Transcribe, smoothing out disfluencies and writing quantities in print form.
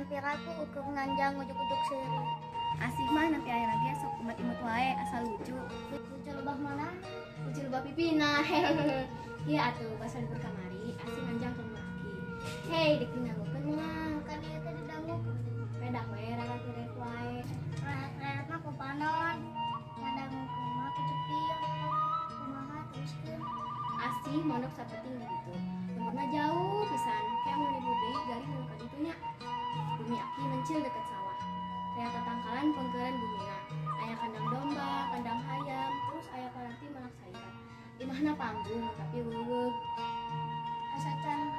Can piraku ukur nganjang ujug-ujug seuri. Asih mah nanti aya lagi sok imut-imut wae asal lucu. Lucu lebah mana? Lucu lebah pipina. Hehehe. Ieu atuh basa libur kamari asih nganjang ke lembur aki. Hei, dek didangukeun moal? Kan ieu teh didangukeun. Pedah we rada wae. Reret mah ku panon. Ngadangukeun mah ku cepil. Kumaha teruskeun? Asih mondok sapeting di ditu. Lemburna jauh pisan, kayak mun libur deui galih nu ka ditu nya. Bumi aki mencil deket sawah. Aya tatangkalan pengkeureun bumina. Aya kandang domba, kandang hayam, terus aya paranti melak sayuran. Imahna panggung tapi weuweug. Asa can